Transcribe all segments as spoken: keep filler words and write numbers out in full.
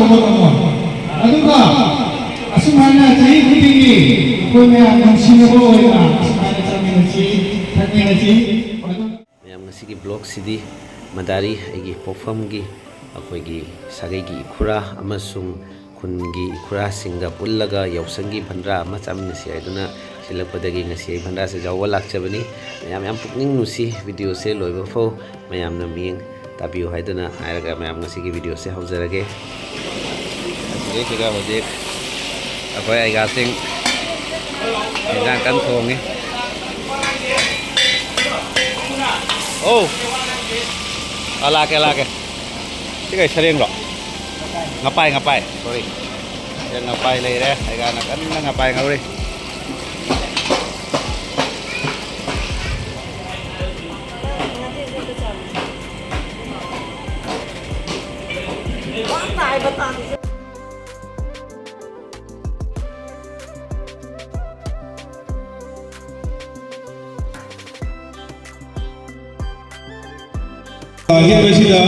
ꯑꯗꯨꯒ ꯑꯁꯨꯃꯥꯏꯅ ꯆꯍꯤ ꯈꯨꯗꯤꯡꯒꯤ ꯑꯩꯈꯣꯏ ꯃꯌꯥꯝ ꯅꯨꯡꯁꯤꯅꯕ ꯑꯣꯏꯅ ꯑꯁꯨꯃꯥꯏꯅ ꯆꯥꯃꯤꯟꯅꯁꯤ, ꯊꯛꯃꯤꯟꯅꯁꯤ꯫ ꯑꯗꯨ ꯃꯌꯥꯝ, ꯉꯁꯤꯒꯤ ꯕ꯭ꯂꯣꯒꯁꯤꯗꯤ ꯃꯗꯥꯔꯤ, ꯑꯩꯒꯤ ꯄꯣꯛꯐꯝꯒꯤ ꯑꯩꯈꯣꯏꯒꯤ ꯁꯥꯒꯩꯒꯤ ꯏꯈꯨꯔꯥ ꯑꯃꯁꯨꯡ ꯈꯨꯟꯒꯤ ꯏꯈꯨꯔꯥꯁꯤꯡꯒ ꯄꯨꯜꯂꯒ ꯌꯥꯎꯁꯪꯒꯤ ꯚꯟꯗ꯭ꯔꯥ ꯑꯃ ꯆꯥꯃꯤꯟꯅꯁꯤ ꯍꯥꯏꯗꯨꯅ ꯁꯤꯜꯂꯛꯄꯗꯒꯤ ꯉꯁꯤ ꯑꯩ ꯚꯟꯗ꯭ꯔꯥꯁꯦ ꯌꯥꯎꯕ ꯂꯥꯛꯆꯕꯅꯤ꯫ ꯃꯌꯥꯝ ꯌꯥꯝ ꯄꯨꯛꯅꯤꯡ ꯅꯨꯡꯁꯤ꯫ ꯚꯤꯗꯤꯑꯣꯁꯦ ꯂꯣꯏꯕ ꯐꯥꯎ ꯃꯌꯥꯝꯅ ꯃꯤꯠꯌꯦꯡ ꯇꯥꯕꯤꯌꯨ ꯍꯥꯏꯗꯨꯅ ꯍꯥꯏꯔꯒ ꯃꯌꯥꯝ ꯉꯁꯤꯒꯤ ꯚꯤꯗꯤꯑꯣꯁꯦ ꯍꯧꯖꯔꯒꯦ꯫ ꯑꯁꯤꯗꯩꯁꯤꯗ ꯍꯧꯖꯤꯛ ꯑꯩꯈꯣꯏ ꯑꯩꯒꯥꯁꯤꯡ ꯏꯟꯖꯥꯡ ꯀꯟꯅ ꯊꯣꯡꯉꯤ꯫ ꯑꯧ! ꯑꯥ, ꯂꯥꯛꯀꯦ, ꯂꯥꯛꯀꯦ꯫ ꯁꯤ ꯀꯩ ꯁꯔꯦꯡꯂꯣ? ꯉꯄꯥꯏ, ꯉꯄꯥꯏ꯫ ꯁꯣꯔꯤ꯫ ꯁꯤꯗ ꯉꯄꯥꯏ ꯂꯩꯔꯦ꯫ ꯑꯩꯒꯥꯅ ꯀꯟꯅ ꯉꯄꯥꯏ ꯉꯧꯔꯤ꯫ ꯑꯍꯦꯟꯕꯁꯤꯗ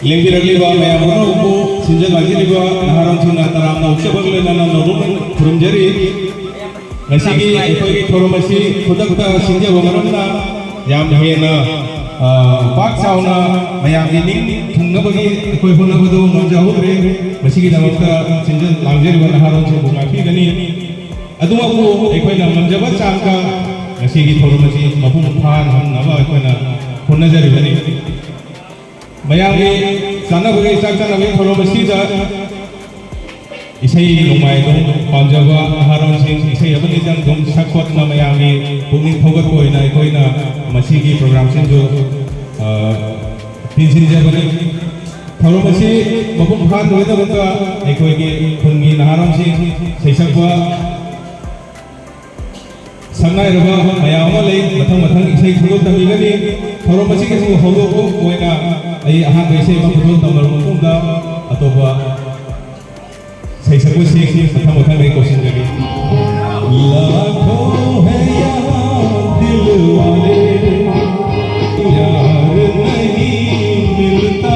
ꯂꯦꯡꯕꯤꯔꯛꯂꯤꯕ ꯃꯌꯥꯝ ꯄꯨꯝꯅꯃꯛꯄꯨ ꯁꯤꯟꯖ ꯂꯥꯡꯖꯔꯤꯕ ꯅꯍꯥꯔꯣꯜꯁꯤꯡꯅ ꯇꯔꯥꯝꯅ ꯑꯣꯛꯆꯕꯒ ꯂꯣꯏꯅꯅ ꯅꯧꯅ ꯈꯨꯔꯨꯝꯖꯔꯤ꯫ ꯉꯁꯤꯒꯤ ꯑꯩꯈꯣꯏꯒꯤ ꯊꯧꯔꯝ ꯑꯁꯤ ꯈꯨꯗꯛꯇ ꯁꯤꯟꯖꯕ ꯃꯔꯝꯅ ꯌꯥꯝ ꯍꯦꯟꯅ, ꯑ, ꯄꯥꯛ ꯆꯥꯎꯅ ꯃꯌꯥꯝꯒꯤ ꯅꯤꯡ ꯊꯨꯡꯅꯕꯒꯤ ꯑꯩꯈꯣꯏ ꯍꯣꯠꯅꯕꯗꯨ ꯉꯝꯖꯍꯧꯗ꯭ꯔꯦ꯫ ꯃꯁꯤꯒꯤꯗꯃꯛꯇ ꯁꯤꯟꯖ ꯂꯥꯡꯖꯔꯤꯕ ꯅꯍꯥꯔꯣꯜꯁꯤꯡꯕꯨ ꯉꯥꯛꯄꯤꯒꯅꯤ꯫ ꯑꯗꯨꯃꯛꯄꯨ ꯑꯩꯈꯣꯏꯅ ꯉꯝꯖꯕ ꯆꯥꯡꯗ ꯉꯁꯤꯒꯤ ꯊꯧꯔꯝ ꯑꯁꯤ ꯃꯄꯨꯡ ꯐꯥꯍꯟꯅꯕ ꯑꯩꯈꯣꯏꯅ ꯍꯣꯠꯅꯖꯔꯤꯕꯅꯤ꯫ ꯃꯌꯥꯝꯒꯤ ꯆꯥꯅꯕꯒꯤ ꯆꯥꯛ ꯆꯥꯅꯕꯒꯤ ꯊꯧꯔꯝ ꯑꯁꯤꯗ ꯏꯁꯩ ꯅꯣꯡꯃꯥꯏ ꯑꯗꯨꯝ ꯄꯥꯝꯖꯕ ꯅꯍꯥꯔꯣꯜꯁꯤꯡ ꯏꯁꯩ ꯑꯃꯅꯤꯗꯪ ꯑꯗꯨꯝ ꯁꯛ ꯈꯣꯠꯇꯅ ꯃꯌꯥꯝꯒꯤ ꯄꯨꯛꯅꯤꯡ ꯊꯧꯒꯠꯄ ꯑꯣꯏꯅ ꯑꯩꯈꯣꯏꯅ ꯃꯁꯤꯒꯤ ꯄ꯭ꯔꯣꯒ꯭ꯔꯥꯝꯁꯤꯡꯗꯨ, ꯑ, ꯇꯤꯟꯁꯤꯟꯖꯕꯅꯤ꯫ ꯊꯧꯔꯝ ꯑꯁꯤ ꯃꯄꯨꯡ ꯐꯥꯍꯟꯕꯒꯤꯗꯃꯛꯇ ꯑꯩꯈꯣꯏꯒꯤ ꯈꯨꯟꯒꯤ ꯅꯍꯥꯔꯣꯜꯁꯤꯡ, ꯁꯩꯁꯛꯄ, ꯁꯛꯅꯥꯏꯔꯕ ꯃꯌꯥꯝ ꯑꯃ ꯂꯩ꯫ ꯃꯊꯪ ꯃꯊꯪ ꯏꯁꯩ ꯈꯨꯗꯣꯜ ꯇꯝꯕꯤꯒꯅꯤ꯫ ꯊꯧꯔꯝ ꯑꯁꯤꯒꯤ ꯍꯧꯗꯣꯛꯄ ꯑꯣꯏꯅ ꯑꯩ ꯑꯍꯥꯟꯕ ꯏꯁꯩ ꯑꯃ ꯈꯨꯗꯣꯜ ꯇꯝꯂꯕ ꯃꯇꯨꯡꯗ ꯑꯇꯣꯞꯄ ꯁꯩꯁꯛꯄꯁꯤꯡ ꯃꯊꯪ ꯃꯊꯪ ꯑꯩ ꯀꯧꯁꯤꯟꯖꯒꯦ꯫ लाखों है यहाँ दिल वाले, प्यार नहीं मिलता।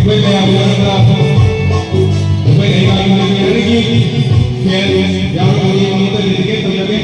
ꯑꯩꯈꯣꯏ ꯃꯌꯥꯝꯒꯤ ꯃꯔꯛꯇ ꯑꯩꯈꯣꯏ ꯂꯩꯕꯥꯛꯀꯤ ꯃꯤꯑꯣꯏꯕꯒꯤ ꯐꯦꯟ ꯌꯥꯎꯔꯕꯗꯤ ꯃꯉꯣꯟꯗ ꯗꯦꯗꯤꯀꯦꯠ ꯇꯧꯖꯒꯦ꯫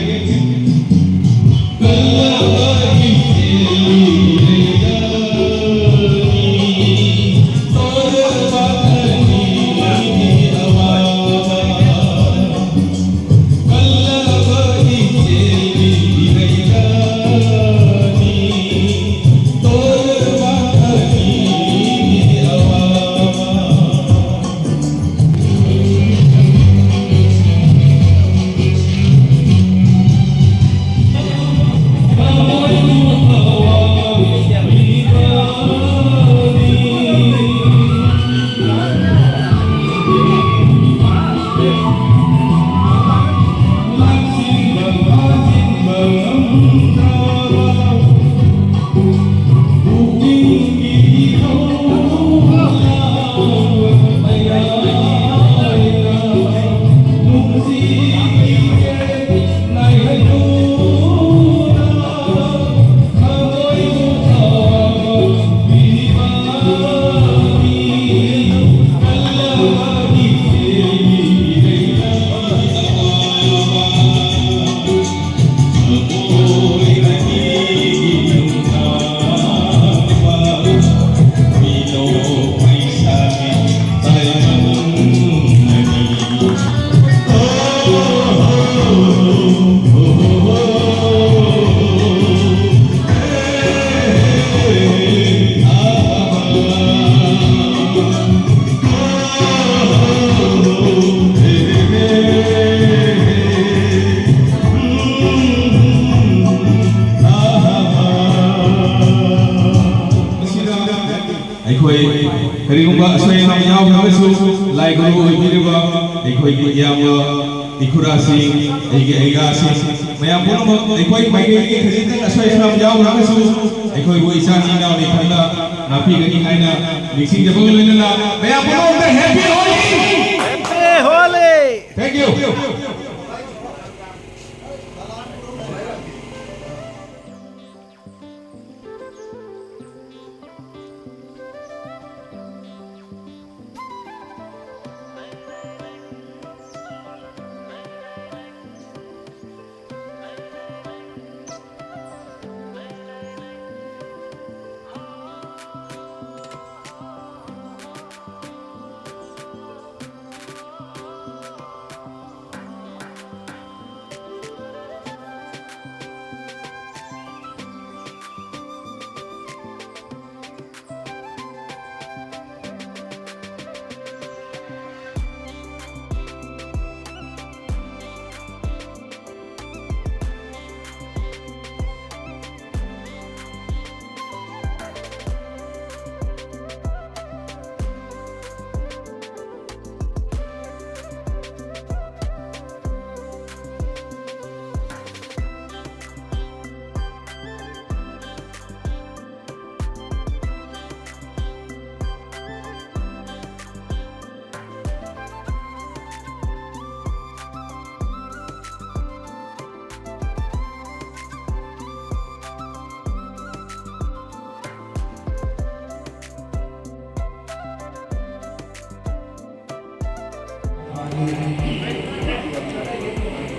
ꯑꯩꯈꯣꯏ ꯀꯔꯤꯒꯨꯝꯕ ꯑꯁꯣꯏ ꯑꯉꯥꯝ ꯌꯥꯎꯈ꯭ꯔꯒꯁꯨ, ꯂꯥꯏ ꯒꯨꯔꯨ ꯑꯣꯏꯕꯤꯔꯤꯕ ꯑꯩꯈꯣꯏꯒꯤ ꯏꯌꯥꯝꯕ ꯏꯈꯨꯔꯥꯁꯤꯡ, ꯑꯩꯒꯤ ꯑꯩꯒꯥꯁꯤꯡ, ꯃꯌꯥꯝ ꯄꯨꯝꯅꯃꯛ ꯑꯩꯈꯣꯏ ꯃꯥꯏꯀꯩꯒꯤ ꯈꯖꯤꯛꯇꯪ ꯑꯁꯣꯏ ꯑꯉꯥꯝ ꯌꯥꯎꯈ꯭ꯔꯒꯁꯨ, ꯑꯩꯈꯣꯏꯕꯨ ꯏꯆꯥꯅꯤ ꯏꯅꯥꯎꯅꯤ ꯈꯜꯂ ꯉꯥꯛꯄꯤꯒꯅꯤ ꯍꯥꯏꯅ ꯅꯤꯡꯁꯤꯡꯖꯕꯒ ꯂꯣꯏꯅꯅ ꯃꯌꯥꯝ ꯄꯨꯝꯅꯃꯛꯇ Happy Holi! Happy Holi! Thank you.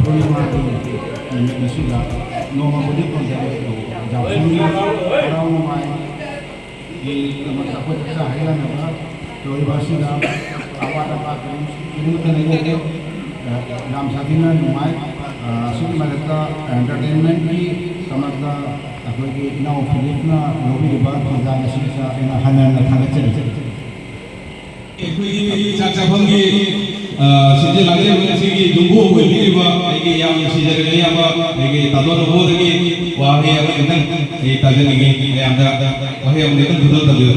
ꯄꯨꯔꯅꯤꯃꯥꯒꯤ ꯅꯨꯃꯤꯠ ꯑꯁꯤꯗ ꯅꯣꯡꯃꯕꯨꯗꯤ ꯄꯥꯡꯊꯣꯛꯑꯦ, ꯑꯗꯨꯕꯨ ꯌꯥꯎꯁꯪꯒꯤ ꯍꯔꯥꯎ ꯅꯨꯡꯉꯥꯏꯒꯤꯗꯃꯛꯇ ꯑꯩꯈꯣꯏ ꯆꯥꯛꯆꯥ ꯍꯩꯖꯥꯟꯅꯕ ꯇꯧꯔꯤꯕ ꯑꯁꯤꯗ ꯑꯋꯥꯠ ꯑꯄꯥ ꯀꯔꯤꯝꯇ ꯂꯩꯖꯗꯦ꯫ ꯌꯥꯝ ꯁꯥꯊꯤꯅ ꯅꯨꯡꯉꯥꯏ꯫ ꯑꯁꯨꯛꯀꯤ ꯃꯊꯛꯇ entertainmentꯀꯤ ꯗꯃꯛꯇ ꯑꯩꯈꯣꯏꯒꯤ ꯏꯅꯥꯎ ꯐꯤꯂꯤꯞꯅ ꯂꯧꯕꯤꯔꯤꯕ ꯊꯧꯗꯥꯡ ꯑꯁꯤꯗ ꯑꯩꯅ ꯍꯟꯅ ꯍꯟꯅ ꯊꯥꯒꯠꯆꯔꯤ꯫ ꯑꯩꯈꯣꯏꯒꯤ ꯆꯥꯛ ꯆꯥꯐꯝꯒꯤ, ꯑ, ꯁꯤꯟꯖ ꯂꯥꯡꯖꯕ ꯉꯁꯤꯒꯤ ꯌꯨꯝꯕꯨ ꯑꯣꯏꯕꯤꯔꯤꯕ ꯑꯩꯒꯤ ꯌꯥꯝ ꯅꯨꯡꯁꯤꯖꯔꯕ ꯏꯌꯥꯝꯕ, ꯑꯩꯒꯤ ꯇꯥꯃꯣ ꯅꯣꯕꯣꯗꯒꯤ ꯋꯥꯍꯩ ꯑꯃꯅꯤꯇꯪ ꯑꯩ ꯇꯥꯖꯅꯤꯡꯉꯤ꯫ ꯃꯌꯥꯝꯗ ꯋꯥꯍꯩ ꯑꯃꯅꯤꯇꯪ ꯈꯨꯗꯣꯜ ꯇꯝꯕꯤꯌꯨ꯫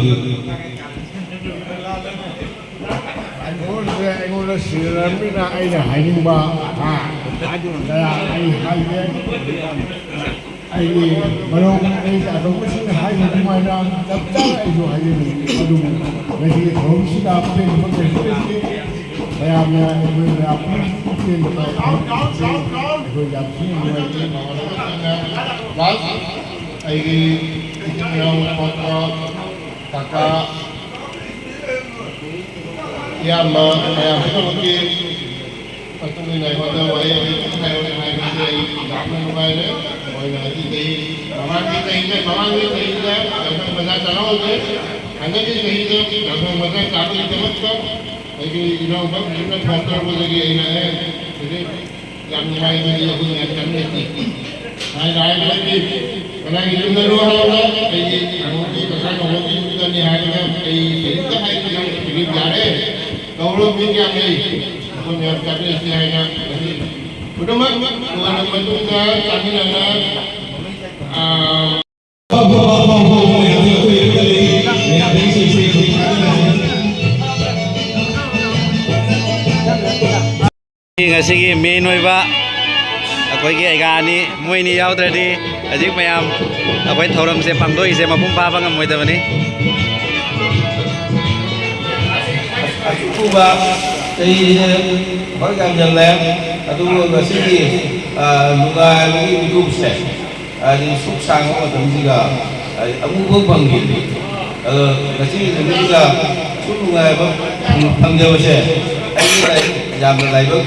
ꯑꯩꯉꯣꯟꯗ, ꯑꯩꯉꯣꯟꯗ ꯁꯤꯟꯅꯔꯕꯅꯤꯅ ꯑꯩꯅ ꯍꯥꯏꯅꯤꯡꯕ, ꯍꯥ? ꯀꯌꯥ ꯑꯩ ꯍꯥꯏꯒꯦ꯫ ꯑꯩꯒꯤ ꯃꯔꯨꯞ ꯑꯩꯒꯤ ꯑꯇꯣꯞꯄꯁꯤꯡꯅ ꯍꯥꯏꯕ ꯑꯗꯨꯃꯥꯏꯅ ꯆꯞ ꯆꯥꯅ ꯑꯩꯁꯨ ꯍꯥꯏꯖꯅꯤꯡꯉꯤ꯫ ꯑꯗꯨꯕꯨ ꯉꯁꯤꯒꯤ ꯊꯧꯔꯝꯁꯤꯗ ꯑꯄꯦꯟꯕ ꯀꯩꯁꯨ ꯂꯩꯇꯦ꯫ ꯃꯌꯥꯝꯅ ꯑꯩꯈꯣꯏ ꯃꯌꯥꯝ ꯄꯨꯟꯅ ꯑꯄꯦꯟꯕ ꯀꯥꯏ ꯍꯥꯏꯕꯁꯤ ꯑꯩꯈꯣꯏ ꯌꯥꯝ ꯊꯤꯅ ꯅꯨꯡꯉꯥꯏꯇꯦ꯫ ꯄ꯭ꯂꯁ ꯑꯩꯒꯤ ꯏꯆꯤꯟ ꯏꯅꯥꯎ ꯊꯣꯛꯄ ꯀꯀꯥ ꯏꯌꯥꯝꯕ ꯃꯌꯥꯝ ꯄꯨꯝꯅꯃꯛꯀꯤ ꯃꯇꯨꯡ ꯏꯟꯅ ꯑꯩꯉꯣꯟꯗ ꯋꯥꯍꯩ ꯑꯃ ꯈꯤꯇꯪ ꯍꯥꯏꯔꯛꯑꯣꯅ ꯍꯥꯏꯕꯁꯦ ꯑꯩ ꯌꯥꯝꯅ ꯅꯨꯡꯉꯥꯏꯔꯦ꯫ ꯃꯣꯏꯅ ꯍꯧꯖꯤꯛ ꯆꯍꯤ, ꯃꯃꯥꯡꯒꯤ ꯆꯍꯤꯗ, ꯃꯃꯥꯡꯒꯤ ꯆꯍꯤꯗ ꯌꯥꯎꯁꯪ ꯃꯆꯥ ꯆꯥꯍꯧꯗꯦ꯫ ꯍꯟꯗꯛꯀꯤ ꯆꯍꯤꯗ ꯌꯥꯎꯁꯪ ꯃꯆꯥ ꯆꯥꯕꯒꯤꯗꯃꯛꯇ ꯑꯩꯒꯤ ꯏꯅꯥꯎꯄꯥꯁꯤꯡꯅ ꯐꯣꯟ ꯇꯧꯔꯛꯄꯗꯒꯤ ꯑꯩꯅ, "ꯑꯦ, ꯍꯧꯖꯤꯛ ꯌꯥꯝ ꯅꯨꯡꯉꯥꯏꯕꯅꯤ, ꯑꯩꯈꯣꯏ ꯌꯥꯝ ꯆꯠꯃꯤꯟꯅꯁꯤ" ꯍꯥꯏꯅ ꯍꯥꯏꯕꯗꯒꯤ ꯀꯅꯥꯒꯤ ꯌꯨꯝꯗꯅꯣ ꯍꯥꯏꯕꯗ ꯑꯩꯒꯤ ꯀꯩꯅꯣꯒꯤ ꯀꯀꯥ ꯀꯧꯕꯒꯤ ꯌꯨꯝꯗꯅꯤ ꯍꯥꯏꯔꯒ ꯑꯩ ꯀꯔꯤꯝꯇ ꯍꯥꯏꯗ꯭ꯔꯦ, ꯐꯤꯂꯤꯞ ꯌꯥꯔꯦ꯫ ꯇꯧꯔꯣ, ꯃꯤ ꯀꯌꯥꯝ ꯂꯩ? ꯑꯩꯈꯣꯏ ꯃꯌꯥꯝ ꯆꯥꯃꯤꯟꯅꯁꯤ ꯍꯥꯏꯅ ꯉꯁꯤ ꯈꯨꯗꯤꯡꯃꯛ ꯂꯣꯏꯔꯕ ꯃꯇꯨꯡꯗ ꯆꯥꯃꯤꯟꯅꯅ, ꯑꯥ, ꯉꯁꯤꯒꯤ main ꯑꯣꯏꯕ ꯑꯩꯈꯣꯏꯒꯤ ꯑꯩꯒꯥ ꯑꯅꯤ, ꯃꯣꯏꯅꯤ ꯌꯥꯎꯗ꯭ꯔꯗꯤ ꯍꯧꯖꯤꯛ ꯃꯌꯥꯝ ꯑꯩꯈꯣꯏ ꯊꯧꯔꯝꯁꯦ ꯄꯥꯡꯊꯣꯛꯏꯁꯦ ꯃꯄꯨꯡ ꯐꯥꯕ ꯉꯝꯃꯣꯏꯗꯕꯅꯤ꯫ ꯑꯆꯨꯝꯕ ꯆꯍꯤꯁꯦ ꯍꯣꯏ ꯌꯥꯝꯁꯤꯜꯂꯦ, ꯑꯗꯨꯕꯨ ꯉꯁꯤꯒꯤ, ꯑ, ꯅꯨꯡꯉꯥꯏꯕꯒꯤ ꯃꯤꯀꯨꯞꯁꯦ, ꯍꯥꯏꯗꯤ ꯁꯨꯛ ꯁꯥꯡꯕ ꯃꯇꯝꯁꯤꯒ, ꯍꯥꯏꯗꯤ ꯑꯃꯨꯛꯐꯥꯎ ꯐꯪꯈꯤꯗ꯭ꯔꯤ꯫ ꯑꯗꯣ ꯉꯁꯤꯒꯤ ꯅꯨꯃꯤꯠꯁꯤꯗ ꯑꯁꯨꯛ ꯅꯨꯡꯉꯥꯏꯕ ꯐꯪꯖꯕꯁꯦ ꯑꯩꯒꯤ ꯂꯥꯏ-, ꯌꯥꯝꯅ ꯂꯥꯏꯕꯛ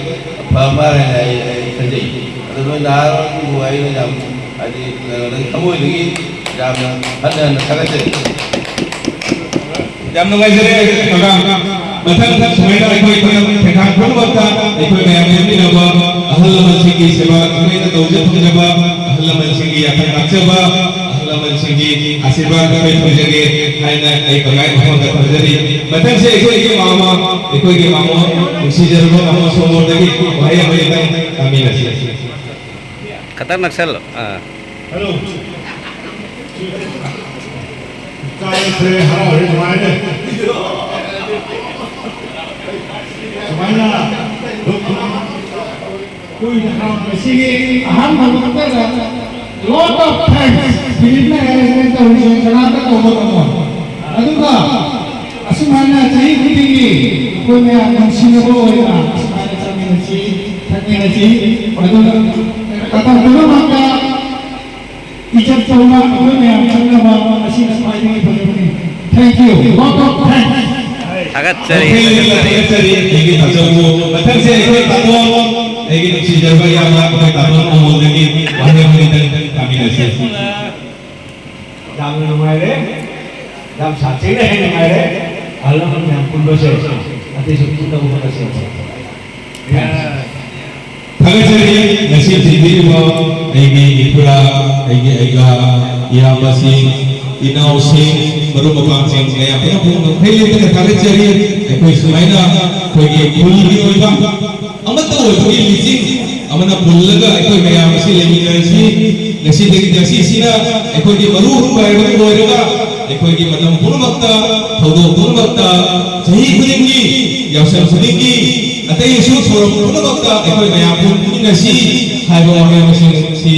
ꯐꯕ ꯃꯥꯜꯂꯦ ꯍꯥꯏꯅ ꯑꯩ ꯑꯩ ꯈꯟꯖꯩ꯫ ꯑꯗꯣ ꯅꯣꯏ ꯅꯍꯥꯔꯣꯟꯕꯨ ꯑꯩꯅ ꯌꯥꯝ, ꯍꯥꯏꯗꯤ, ꯀꯩꯅꯣꯗꯒꯤ ꯊꯃꯣꯏꯗꯒꯤ ꯌꯥꯝꯅ ꯍꯟꯅ ꯍꯟꯅ ꯊꯥꯒꯠꯆꯔꯤ꯫ ꯌꯥꯝ ꯅꯨꯡꯉꯥꯏꯖꯔꯦ ꯀꯀꯥ꯫ ꯃꯊꯪ ꯁꯨꯃꯥꯏꯅ ꯑꯩꯈꯣꯏ ꯊꯦꯡꯈꯥꯡ ꯄꯨꯝꯅꯃꯛꯇ ꯑꯩꯈꯣꯏ ꯃꯌꯥꯝ ꯄꯨꯟꯃꯤꯟꯅꯕ ꯑꯍꯜ ꯂꯃꯟꯁꯤꯡꯒꯤ ꯁꯦꯕꯥ ꯑꯩꯈꯣꯏꯅ ꯇꯧꯖ ꯐꯪꯖꯕ ꯑꯍꯜ ꯂꯃꯟꯁꯤꯡꯒꯤ ꯌꯥꯊꯪ ꯉꯥꯛꯆꯕ ꯑꯍꯜ ꯂꯃꯟꯁꯤꯡꯒꯤ ꯑꯁꯤꯔꯕꯥꯗ ꯑꯩꯈꯣꯏ ꯐꯪꯖꯒꯦ ꯍꯥꯏꯅ ꯑꯩ ꯀꯀꯥꯒꯤ ꯃꯐꯝꯗ ꯊꯝꯖꯔꯤ꯫ ꯃꯊꯪꯁꯦ ꯑꯩꯈꯣꯏꯒꯤ ꯃꯥꯃ, ꯑꯩꯈꯣꯏꯒꯤ ꯃꯥꯃꯣ, ꯅꯨꯡꯁꯤꯖꯔꯕ ꯃꯥꯃꯣ ꯁꯣꯃꯣꯔꯗꯒꯤ ꯋꯥꯍꯩ ꯑꯃꯅꯤꯇꯪ ꯇꯥꯃꯤꯟꯅꯁꯤ꯫ ꯈꯇꯪ ꯅꯛꯁꯜꯂꯣ꯫ ꯑꯥ꯫ ꯍꯜꯂꯣ꯫ ꯆꯥꯏꯈ꯭ꯔꯦ, ꯍꯔꯥꯎꯔꯦ, ꯅꯨꯡꯉꯥꯏꯔꯦ꯫ ꯁꯨꯃꯥꯏꯅ ꯀꯨꯏꯅ ꯍꯥꯡꯕꯁꯤꯒꯤ ꯑꯍꯥꯟꯕ ꯃꯛꯇꯗ lot of thanks ꯐꯤꯂꯤꯞꯅ arrangement ꯇꯧꯔꯤꯁꯦ ꯀꯅꯥꯝꯇ ꯇꯧꯕ ꯉꯝꯃꯣꯏ꯫ ꯑꯗꯨꯒ ꯑꯁꯨꯃꯥꯏꯅ ꯆꯍꯤ ꯈꯨꯗꯤꯡꯒꯤ ꯑꯩꯈꯣꯏ ꯃꯌꯥꯝ ꯅꯨꯡꯁꯤꯅꯕ ꯑꯣꯏꯅ ꯑꯁꯨꯃꯥꯏꯅ ꯆꯠꯃꯤꯟꯅꯁꯤ, ꯊꯛꯃꯤꯟꯅꯁꯤ꯫ ꯑꯗꯨꯒ ꯃꯇꯝ ꯄꯨꯝꯅꯃꯛꯇ ꯏꯖꯠ ꯇꯧꯕ ꯑꯩꯈꯣꯏ ꯃꯌꯥꯝ ꯆꯪꯅꯕ ꯑꯁꯤꯅ ꯈ꯭ꯋꯥꯏꯗꯒꯤ ꯐꯖꯕꯅꯤ꯫ Thank you. Lot of thanks. ꯊꯥꯒꯠꯆꯔꯤ, ꯃꯈꯣꯏ ꯊꯥꯒꯠꯆꯔꯤ꯫ ꯊꯥꯒꯠꯆꯔꯤ꯫ ꯑꯩꯒꯤ ꯇꯥꯆꯧꯕꯨ ꯃꯊꯪꯁꯦ ꯑꯩꯈꯣꯏ ꯇꯥꯇꯣꯟ, ꯑꯩꯒꯤ ꯅꯨꯡꯁꯤꯖꯔꯕ ꯏꯌꯥꯝꯕ ꯑꯩꯈꯣꯏ ꯇꯥꯇꯣꯟ ꯑꯃꯣꯜꯗꯒꯤ ꯋꯥꯍꯩ ꯑꯃꯅꯤꯇꯪ ꯇꯥꯃꯤꯟꯅꯁꯤ꯫ ꯌꯥꯝꯅ ꯅꯨꯡꯉꯥꯏꯔꯦ꯫ ꯌꯥꯝ ꯁꯥꯊꯤꯅ ꯍꯦꯟꯅ ꯅꯨꯡꯉꯥꯏꯔꯦ꯫ ꯑꯍꯜ ꯂꯃꯟ ꯃꯌꯥꯝ ꯄꯨꯟꯕꯁꯦ꯫ ꯑꯇꯩꯁꯨ ꯄꯨꯟꯅꯕ ꯍꯣꯠꯅꯁꯤ꯫ ꯊꯥꯒꯠꯆꯔꯤ꯫ ꯉꯁꯤ ꯊꯤꯟꯕꯤꯔꯤꯕ ꯑꯩꯒꯤ ꯏꯈꯨꯔꯥ, ꯑꯩꯒꯤ ꯑꯩꯒꯥ, ꯏꯌꯥꯝꯕꯁꯤꯡ, ꯏꯅꯥꯎꯁꯤꯡ, ꯃꯔꯨꯞ ꯃꯄꯥꯡꯁꯤꯡ ꯃꯌꯥꯝ ꯄꯨꯝꯅꯃꯛꯄꯨ ꯃꯈꯩ ꯂꯩꯇꯅ ꯊꯥꯒꯠꯆꯔꯤ꯫ ꯑꯩꯈꯣꯏ ꯁꯨꯃꯥꯏꯅ ꯑꯩꯈꯣꯏꯒꯤ ꯈꯨꯜꯒꯤ ꯑꯣꯏꯕ ꯑꯃꯠꯇ ꯑꯣꯏꯕꯒꯤ ꯂꯤꯆꯤꯡ ꯑꯃꯅ ꯄꯨꯜꯂꯒ ꯑꯩꯈꯣꯏ ꯃꯌꯥꯝ ꯑꯁꯤ ꯂꯩꯃꯤꯟꯅꯔꯁꯤ꯫ ꯉꯁꯤꯗꯒꯤ, ꯉꯁꯤꯁꯤꯅ ꯑꯩꯈꯣꯏꯒꯤ ꯃꯔꯨ ꯍꯨꯟꯕ ꯍꯥꯏꯕꯗꯨ ꯑꯣꯏꯔꯒ ꯑꯩꯈꯣꯏꯒꯤ ꯃꯇꯝ ꯄꯨꯝꯅꯃꯛꯇ, ꯊꯧꯗꯣꯛ ꯄꯨꯝꯅꯃꯛꯇ, ꯆꯍꯤ ꯈꯨꯗꯤꯡꯒꯤ, ꯌꯥꯎꯁꯪ ꯈꯨꯗꯤꯡꯒꯤ, ꯑꯇꯩꯁꯨ ꯊꯧꯔꯝ ꯄꯨꯝꯅꯃꯛꯇ ꯑꯩꯈꯣꯏ ꯃꯌꯥꯝ ꯄꯨꯟꯃꯤꯟꯅꯁꯤ ꯍꯥꯏꯕ ꯋꯥꯍꯩ ꯑꯃꯁꯤꯡ ꯑꯁꯤ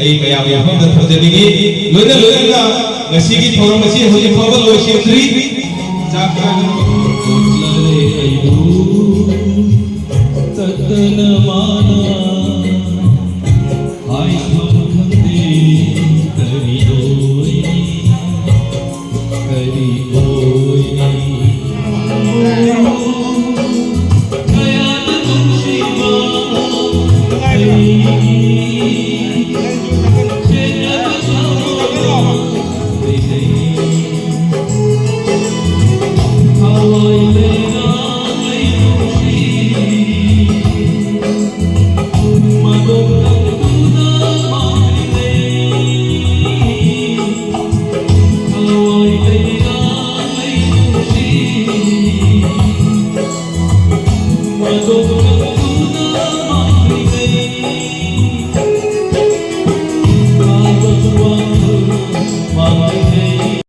ꯑꯩ ꯃꯌꯥꯝꯒꯤ ꯃꯐꯝꯗ ꯊꯝꯖꯅꯤꯡꯏ꯫ ꯂꯣꯏꯅ ꯂꯣꯏꯅꯅ ꯉꯁꯤꯒꯤ ꯊꯧꯔꯝ ꯑꯁꯤ ꯍꯧꯖꯤꯛ ꯐꯥꯎꯕ ꯂꯣꯏꯁꯤꯟꯗ꯭ꯔꯤ꯫ ꯆꯥꯛ ꯆꯥꯅꯕ ꯇꯠꯇꯅ ꯃꯥꯅ